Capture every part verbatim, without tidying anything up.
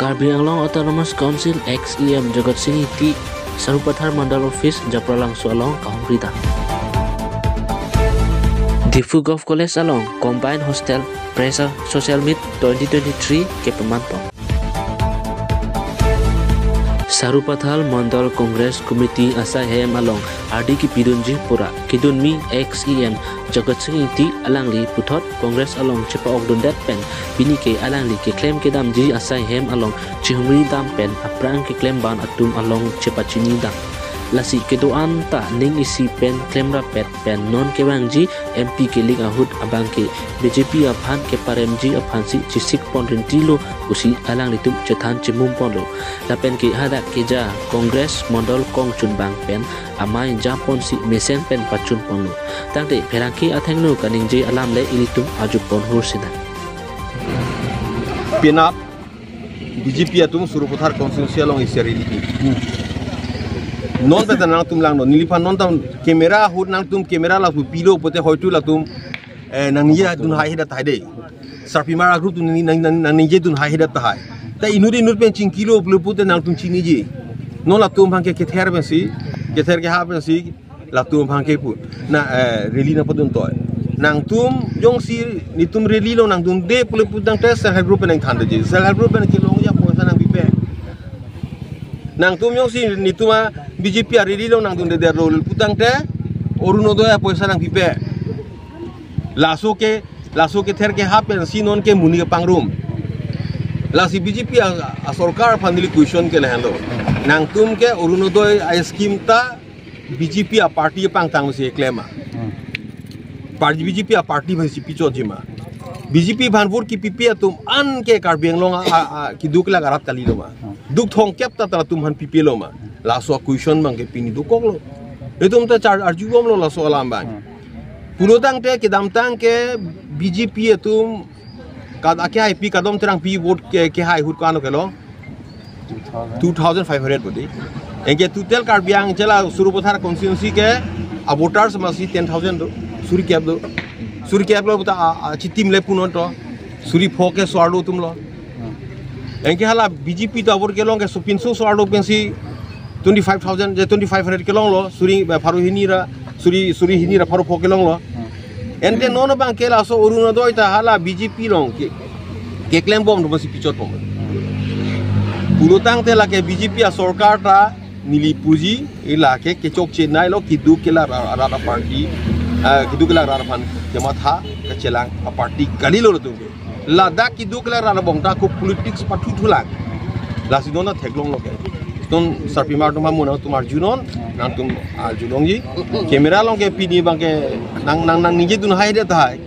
Karbi Anglong Autonomous Council ex E M Jagat Sing Engti Sarupathar Mandal Office Japralangso along kahumri dam. Diphu Govt College along Combined Hostel Freshers Social Meet twenty twenty-three kepaman pon. Sarupathar Mandal Congress Committee asai hem along ardi kepidunji pura kedunmi ex E M Jagat Sing Engti alangli puthot Congress along chepa-okdundet pen pini ke alangli keklem kedamji asai hem along chihumri dam pen aphrang keklem ban atum along chepachini dam. Lasi kedo-an ta ning isi pen klemrap pet pen non kevangji M P kehik ahut abang ke B J P aphan keparemji aphansi chesik pon rintilo pusi alanglitum chethan chemum ponlo. Lapen ke hadak keja Congress Mandal kongchunbang pen amei jam ponsi mesen pen pachun ponlo. Tangte pherangke athengno kaningje alam le ilitum arju pon hur sina. Penap B J P atum Sarupathar constituency along isi rally. Non peta nangtum langnon, neliphan non tam camera ahut nangtum camera lapu pilo pute hoitu latum, eh, nangningjedun hai hedat tahai dei. Sarpimar a-group atum nang, nang, nang, nangningjedun hai hedat tahai. Ta inut inut pen chingkilo pule pute nangtum chiniji. Non latum aphan ke kether pensi, kether keha pensi, latum aphan kepu. Na, eh, rally nangpadun toi. Nangtum jongsi netum rally along nangdunde pule pu tangte self help group pen nangthanji. Self help group pen kelongji apoisa nangpipe. Nangtum jongsi netum a B J P a-rally along nangdundedetlo pu tangte Orunodoi apoisa nangpipe. Laso ke, laso kether keha pensi non ke monit kepangrum. Lasi B J P a, asorkar aphan neli question ke lahenlo. Nangtum ke Orunodoi a-scheme ta B J P a-party apangthang si klem ma? Hmm. Par-, B J P a-party aphansi pichotji ma? B J P aphan vote kepipe atum an ke Karbi Anglong a, a, a, keduk kelak arat kalilo ma? Hmm. Duk thomkep ta latum aphan pipelo ma? Laso question abang ke pini dokoklo. Itum ta char arjubomlo laso alam abang. Hmm. Pulo tangte kedamtang ke B J P atum kad ake hai pi kadom terang pi vote ke, kehai ahut ko-an kelong? Two thousand. Two thousand five hundred bodi. Anke total Karbi Anglong jela Sarupathar constituency ke a-voters masi ten thousand do. Suri kep do. Suri kep lo puta a, a, chitim le punon to. Suri pho ke so-arlo atumlo. Anke hala B J P ta vote kelong ke supinso so-arlo pensi twenty-five thousand, je twenty-five hundred kelonglo, suri, eh, pharo hini ra, suri, suri hini ra pharo pho kelonglo. Hmm. Ante non abang ke laso Orunodoi ta hala B J P along ke, keklembom do masi pichotbom. Pulo tangte lake B J P asorkar ta neli puji, lake kechokche nailo keduk kelak ra, ra, ra party, eh, keduk kelak ra aphan kematha, kechelang a-party kalilo latum ke. Ladak keduk kelak ra bong ta ko politics pathuthulang. Lasi non ta theklonglo ke. Non sarpimar atum amun atum arjunon, nangtum arjulongji. Camera along ke pini abang ke nang, nang, nangningjedun hai hedat tahai.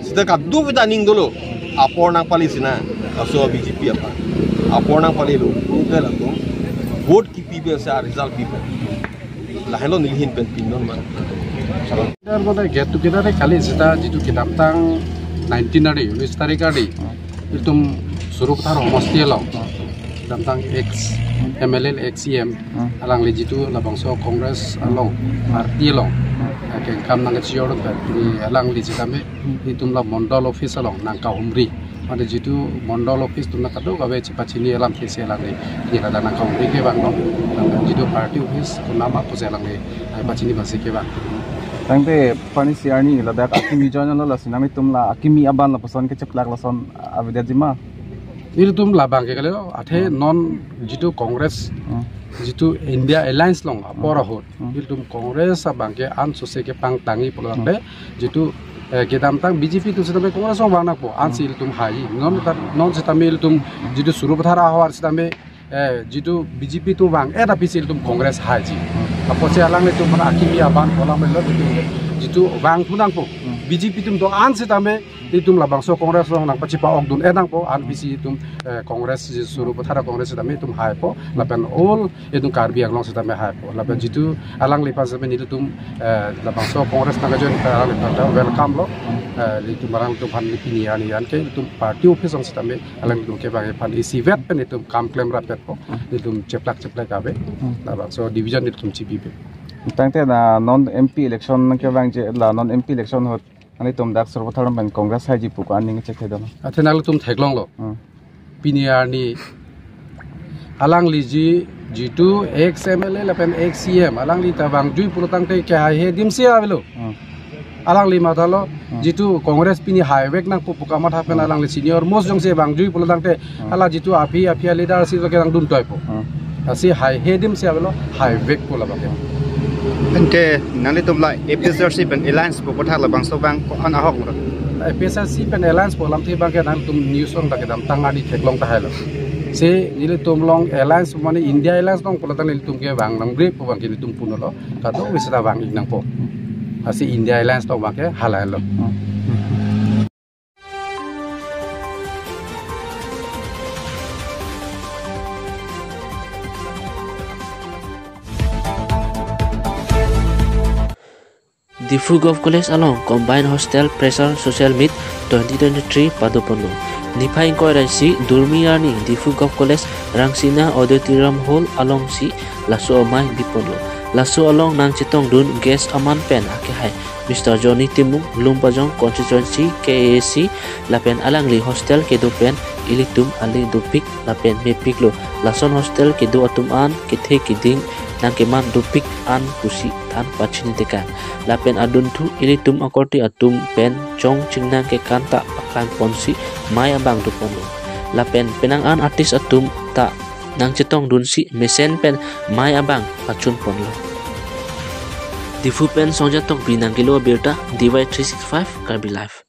Seta kadu pita ning dolo. Apor nangpali sina. Laso B J P aphan. Apor nangpalilo. Pu ke latum vote kepipe sa result pipe. Lahenlo neli ahin pen pinon ma. Dar mane get together kali seta jitu kedamtang nineteen arni, unis tarik arni. Ilitum Sarupathar homosti along. Kedamtang ex M L A, ex C M. Alangli jitu labangso Congress along, party along. Kengkam nangkachijor pen, alangli sitame ilitum la Mandal office along nangkahumri. Mane jitu Mandal office atum ta kadokave chepachini alam thesi alangli. Neli ladak nangkahumri ke bang non. Jitu party office atum nama pusi alangli, eh, pachini bangsi ke bang. Tangte pini si arni ladak akimi join lo, lasi nanglitum la akimi aban lapuson kecheplak lason avedetji ma? Ilitum labang ke kalilo, athe non jitu Congress, jitu India Alliance along apor ahut. Ilitum Congress abang ke an sose kepangtangji pulo tangte, jitu, eh, kedamtang B J P atum sitame Congress along vang nangpo, ansi ilitum hai. Non ta, non sitame ilitum jitu Sarupathar ahavar sitame, eh, jitu B J P atum vang, eh, tapi si ilitum Congress haiji. Apotsi alanglitum mana akimi aban kolam lo jitu, jitu vangthu nangpo. B J P atum do-an sitame ilitum labangso Congress along nangpachepa-okdun-et nangpo, anpisi ilitum, eh, Congress jitu Sarupathar Congress sitame ilitum haipo, lapen all ilitum Karbi Anglong sitame haipo. Lapen jitu alangliphan sitame nelitum, eh, labangso Congress nangkajoin alangliphan ta welcome lo. Eh, ilitum alanglitum aphan pini arni an ke ilitum party office along sitame alanglitum kevang aphan isivet pen ilitum kam klemrap-etpo. Ilitum cheplak cheplak ave. Labangso division ilitum chibibe. Tangte la non M P election kevangji, la non M P election ahut nanglitum dak Sarupathar pen Congress haiji pu ko-an ning chethedam? Athe nanglitum theklonglo. Hmm. Pini arni Alangliji jitu ex M L A lapen ex C M, alangli ta vangjui pulo tangte kehaihe adim si avelo. Hmm. Alangli mathalo, Hmm. jitu Congress pini haivek nangpo pu kamatha pen Hmm. alangli senior most jongsi vangjui pulo tangte, Hmm. ala jitu aphi aphi a leader si lo kedang duntoipo. Hmm. Lasi haihe adim si avelo, haivekpo labang ke. Anke nanglitum la A P H L C pen alliance pu kotha labangso abang ko-an ahok lo? A P H L C pen alliance pu alamthe abang ke nangtum news along ta kedamtang arni theklong tahailo. Si nelitum along alliance mane India alliance along pulo tang nelitum ke vang nanggrep pu abang ke nelitum punlo. Kadokave seta vang-ik nangpo. Lasi India alliance along abang ke halailo. Diphu Govt College along Combined Hostel Fresher Social Meet twenty twenty-three padoponlo. Niphai ingkoi ra isi Durmi arni Diphu Govt College Rangsina Auditorium Hall alongsi laso amei biponlo. Laso along nangchetongdun guest aman pen akehai Mister Johnny Timung, Lumbajong Constituency K A A C, lapen alangli hostel kedo pen ilitum ale dopik lapen mepiklo. Lason hostel kedo atum an kethe keding nangkeman dopik an pusi than pachini tekang. Lapen adunthu ilitum akorte atum pen chong chingnang kekan ta pakan ponsi mei abang doponlo. Lapen penang an artist atum ta nangchetongdunsi mesen pen mei abang pachun ponlo. Diphu pen Songja Tokbi nangkelo abirta, D Y three six five Karbi Live.